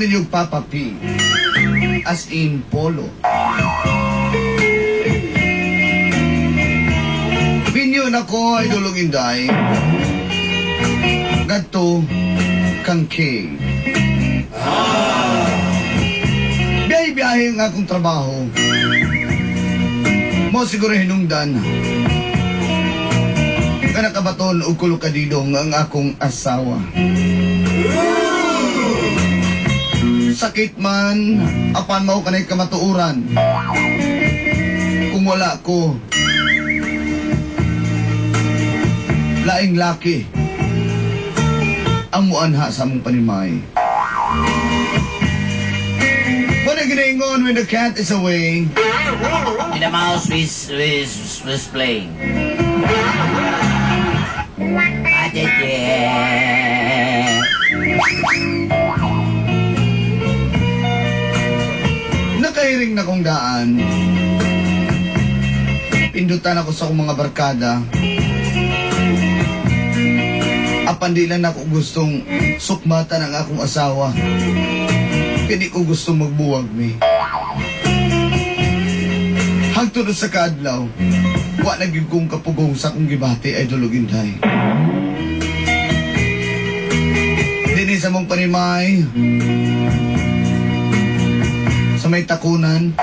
ninyo Papa P. As in Polo. Binyo na ko ay dulog inday. Gadto kang K. Biyahe-biyahe ang akong trabaho. Mo siguro hinungdan. Kanakabaton og kulokadidong ang akong asawa. Sakit man, apan mao kanay kamatuoran. Kung wala ko, laing laki ang muanha sa among panimay. What are ginaingon when the cat is away? In the mouse is playing. Nakahiring na kong daan. Pindutan ako sa akong mga barkada. Apan di lang ako gustong sukmatan ang akong asawa. Kaya di ko gustong magbuwag mi. Hangtod sa kaadlaw, wa na gyud kong kapugong sa akong gibati ay dulog inday. Dini sa mong panimay, sa may takunan,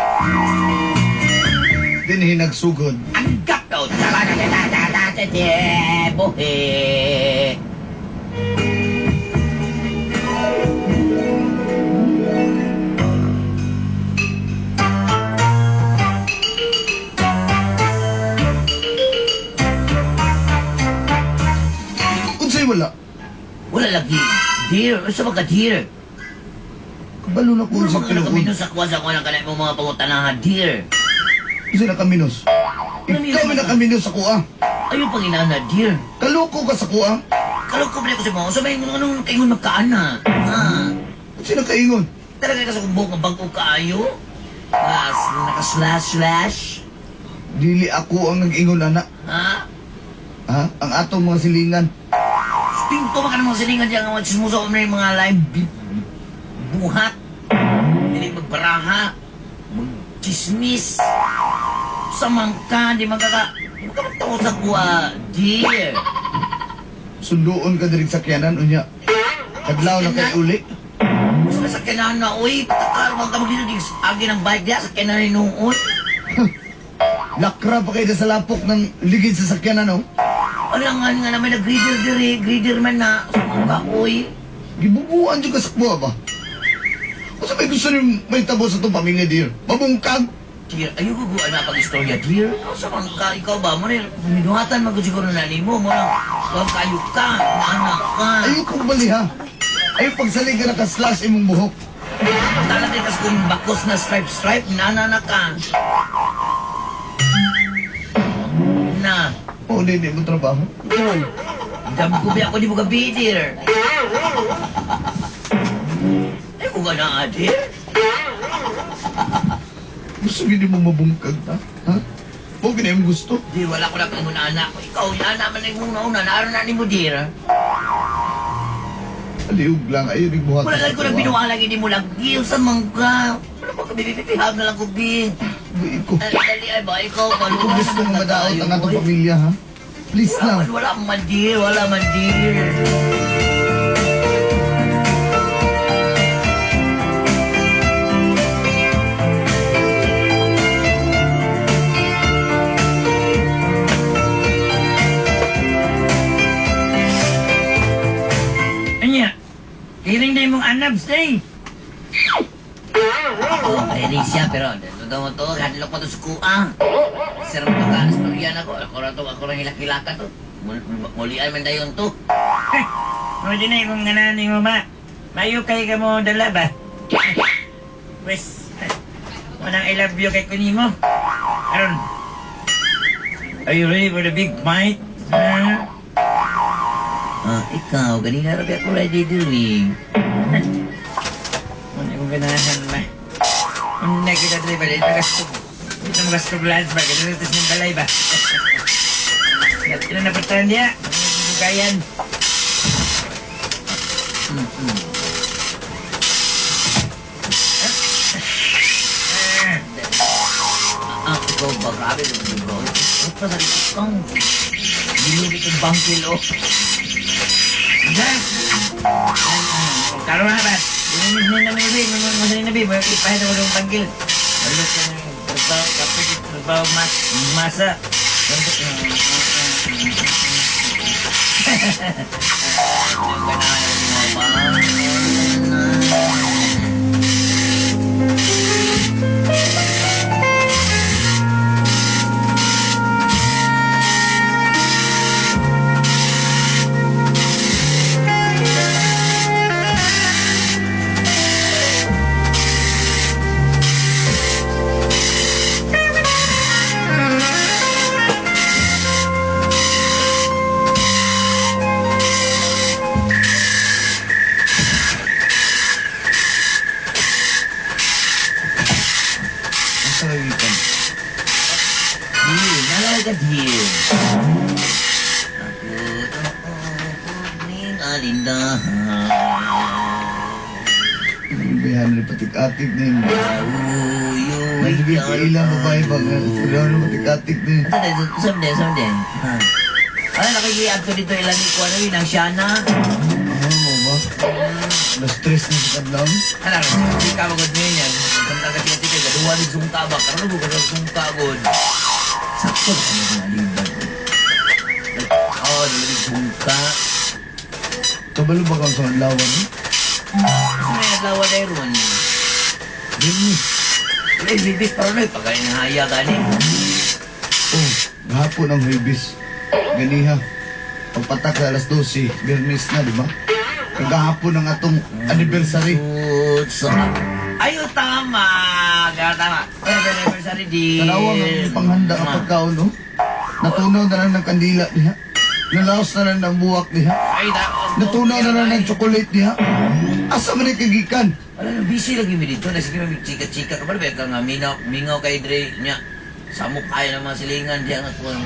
dinhi nagsugod. Ang gato! Buhi! Unsay wala? Wala lagi. Dear, unsa ba ka dear? Kabalo na ko Puro sa mga tinuod. nakaminos sa kuwa sa kuwa ng kanay mo mga pangutanahan, dear. Unsay nakaminos? Ikaw may nakaminos sa kuha. Ayaw pang inana, dear. Kaloko ka sa kuha. Kaloko ba ko sa mga? Sa may anong kaingon magkaana? Ha? Unsay nakaingon? Talaga ka sa kumbok nga bangko kaayo? Mas naka-slash-slash? Dili ako ang nag-ingon, anak. Ha? Ha? Ang atong mga silingan. Pinto man ka ng mga silingan diyan nga mga chismoso na yung mga live buhat. Dili magbaraha. Magchismis. Samangka, di magkaka... Di magkakatawa sa kuha, dear. Sunduon ka diri sa sakyanan, unya. Kadlaw na kay uli. Sa sakyanan na, uy. Patakar, wag ka magdito. Agi ng bike diya, sakyanan ni noon. Lakra pa kayo sa lapok ng ligid sa sakyanan, no? Alangan nga naman nag-greeter diri, greeter man na. Samangka, uy. Gibubuan dyan ka sa kuha ba? Kung sa may gusto niyo may tabo sa itong pamilya, dear? Mabungkag! Dear, ayaw ko guan na pag-istorya, dear. Samangka, ikaw ba? Mo rin, minuhatan man ko siguro na nimo. Mo lang, huwag kayo ka, naanak ka. Ayaw kong bali, ha? Ayaw pagsalig ka nakaslash imong buhok. Talaga kas kung bakos na stripe-stripe, nana na ka. Na. Oo, hindi, hindi mo trabaho. Dami ko ba ako di mo gabi, dear. Ay, ko ka na, dear. Gusto gini mo mabungkag, ha? Ha? Huwag gini mo gusto. Dear, wala ko na kang anak. Ikaw, yung anak man na yung una-una. Naroon na ni mo, dear. Aliog lang, ayun yung buhat. Wala lang ko na binuha lagi di mo lagi. Sa mangga. Wala pa kami pipihag na lang ko, bi. Ko. Dali ay ba, ikaw, Hindi ko gusto nga madaot ang atong pamilya, ha? Please Wala lang. man, wala man, dear. Wala man, dear. Anya, kiring na imong anabs, eh. Oo, kairing siya, pero totoo mo to, hadlok mo to sa kuha. Sir mo to ka, istorya na ko. Ako ra to, ako ra hilak-hilaka to. Mulian man dayon to. Mo din na imong nganan nimo ma. Mayo kay ka mo dala ba? Wes, manang I love you kay kunimo. Aron, are you ready for the big fight? Huh? Ah, ikaw, ganina ra ba ako ready doing? Wala akong ganahan ma. Una kita dre ba, dito magasto. Dito magasto glass ba, ganito ito sa balay ba. Ito na napatahan niya. Bukayan. Ikaw ba? Grabe na ikaw. Huwag pa sa kang. Ginulit yung bangkil, oh. Hindi! Karoon na ba? Hindi na may ibig. Masanin na ba? Ipahit ako ng bangkil. Balot ka na yung trabaho, kapit, trabaho, masa. Asa ka gikan? Ibihan na patik-atik na yun. Nandito yung ilang babae ba? Wala na patik-atik na yun. Saan din? Ay, nakikiag ko dito ilan ni Kuan yun, ang Shana. Ano mo ba? Na-stress na sa kadlaw? Ano, hindi ka magod ngayon yan. Kanta ka siya tika, gaduwa ni sungka ba? Karoon mo, karoon sungka god. Sakto na kami kung alibad. Oh, nalabig sungka. Kabalo ba kang sa adlaw ni? Kasi may adlaw na ron. Dili. Wala, bibis pa rin, pagkainahaya gani. Oh, gahapon ang Huwebes. Ganiha. Pagpatak sa alas 12, Biyernes na, di ba? Kagahapon ang atong anniversary. Ayo, tama! Tama. Ay, anniversary din. Tanawa nga ang panghanda ang pagkaon, no? Natunaw na lang ng kandila diha. Nalaos na lang ng buwak diha. Ay, Natunaw na lang ng chocolate diha. Asa man ni kagikan? Wala na, busy lagi mi dito. Nasige mi chika-chika. Kabalo ba ka nga mingaw kay Dre niya. Samok kayo ng mga silingan diya nga tuwang.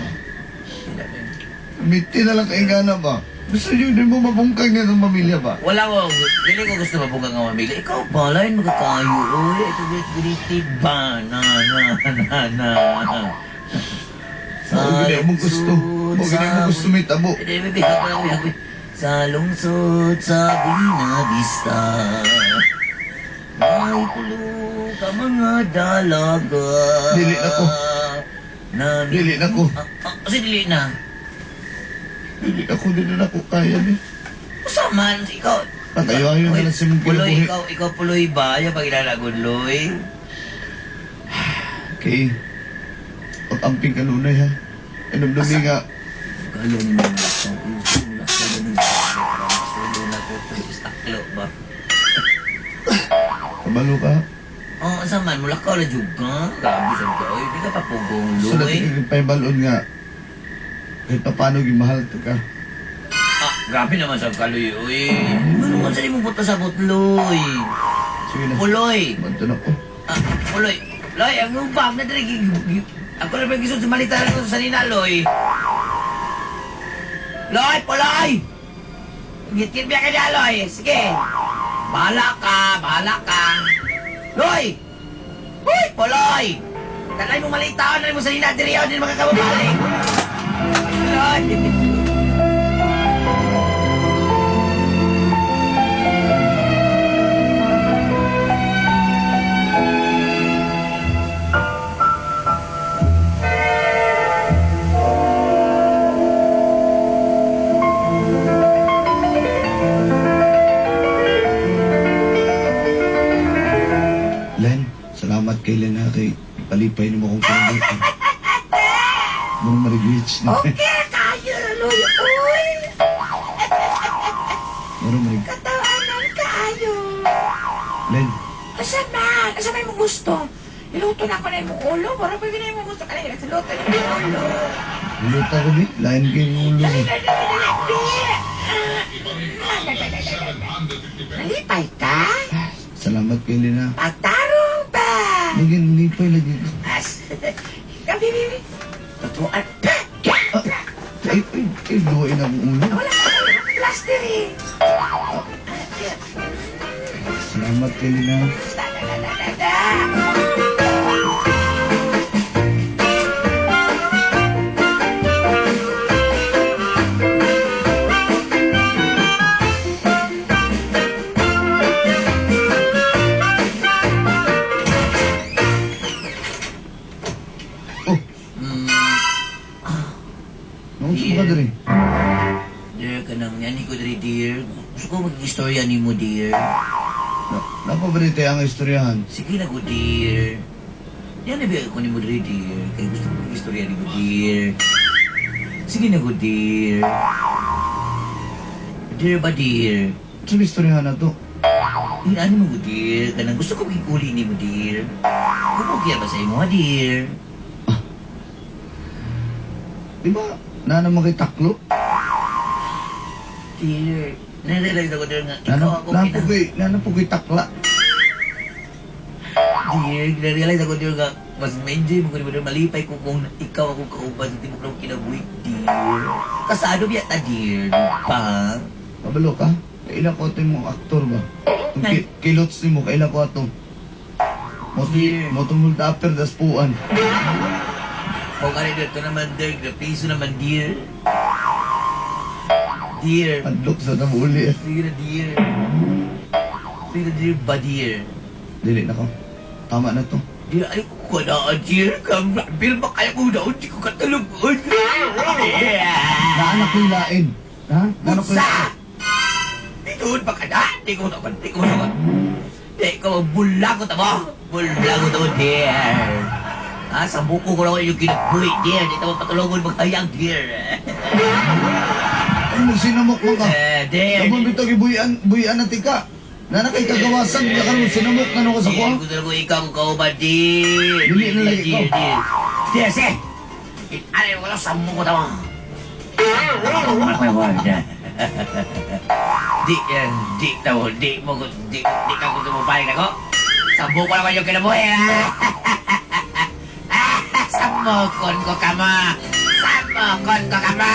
Miti na lang kay gana ba? Gusto nyo din mo mabungkag niya ng pamilya ba? Wala ko, dili ko gusto mabungkag ang pamilya. Ikaw ba, lain magkakayo. Uy, ito giti ba? Na, na, na, na. Mo gini mo gusto. Mo gini mo gusto may tabo. Sa lungsod sa Buena Vista, may tulo ka mga dalaga. Dili na ko. Dili na ko. Kasi dili na. Dili ako, dili na ko kaya ni. Usa man, ikaw. Patayo-ayo na lang si mong Puloy, kinabuhi. ikaw puloy ba? Ayaw pag ilalagod, Loy. Okay. Pag-amping ka nunay ha. Inumdumi nga. Kaya ni mga laksaw. Laksaw na nung Sulo na ko. Istaklo ba? Kabalo ka. Oo, oh, asa man? Mulakaw na jud ka. Grabe sa ka. Oy, di ka pa pugong, So Loy. dati kay balon nga. Kahit pa paano gimahal ta ka. Ah, grabe naman sa kaloy, oy. Ano man sa imong buta sa butloy? Sige na. Puloy. Banto na ko. Ah, puloy. Loy, ang ubag na diri. Ako na ba gisod sa malita ko sa nina, Loy. Loy, puloy! Ngit-ngit biya ka niya, Loy. Sige. Bahala ka, bahala ka. Loy! Uy, puloy! Dalay mo malitaon, dalay mo sa nina diri, oh, di na makakababalik. Loy! Len, salamat kay Len ha kay palipay nimo akong kinabuhi. Murang marigwich na. Okay, kayo, Loy. Uy, Murang marig. katawanan kaayo. Len, Asa man? Asa may mo gusto? Iluto na ko na imong ulo. Mura pa gina imong gusto ka na iluto na imong ulo. luto ko bi. Lain kay ulo. Dali, dali, dali, dali. Nalipay ka? Salamat kay Len ha. Pagtarong ba? Lagi nalipay lagi. As, gabi, bibi. Tutuan. Ay, ay, ay, luwain akong ulo. Wala ka, wala ka plaster eh. Salamat kay Len ha. Da, da, da, da, da. Naunsa man ka diri? Dear, kanang yani ko diri, dear. Gusto ko mag-istorya nimo, dear. Napa ba dito ang istoryahan? Sige na ko, dear. Yan na ko nimo diri, dear. Kay gusto ko mag-istorya nimo, dear. Sige na ko, dear. Dear ba, dear? Sa istoryahan na to? Ano mo ko, dear? Kanang gusto ko magiguli nimo, dear. Kung ba sa imo, ha, dear? Di ba? Na naman kay taklo? Dear, na-realize ako, dear, nga ikaw ako Nana po ko'y takla. Dear, na-realize ako, dear, nga mas ma-enjoy mo ko dear, malipay ko kung ikaw akong kauban sa tibok ng kinabuhi, dear. Kasado biya ta, dear, pa. Kabalo ka? Kaila ko ito yung aktor ba? Kung kilots ni mo, kaila ko ato. Dear. Moto multa upper das puan. O ka rin, ito naman, dear, grapiso naman, dear. Dear. Adlok sa tabuli. Sige na, dear. Sige na, dear, ba, dear? Dili na ko. Tama na to. Dear, ay ko na, dear. Bil ba kaya ko na, hindi ko katulog. Naanak ko'y lain. Ha? Naanak ko'y Unsa? lain. Dito ba ka na? Di ko na, di ko na. Di ko bulago ta mo. Bulago ta mo, dear. Ha, sa buko ko lang yung kinabuhi, dear. Di ta mo patulungon maghayag, dear. Ano mo sinamok mo ka? Eh, dear. Sabon bitaw gibuyan, buyan na tika. Nana kay kagawasan, wala ka mo sinamok na ka sa kuha. Dear, gusto ko ikaw kung kauban, dear. Dili na lang ikaw. Dear, dear. Dear, sige. Ano mo lang sa buko ta mo. Di, eh, di, tao, di mo, di, di ka gusto mo balik ako. Sa buko lang yung kinabuhi, ha? Sa mukon ko ka mo. Sa mukon ko ka mo.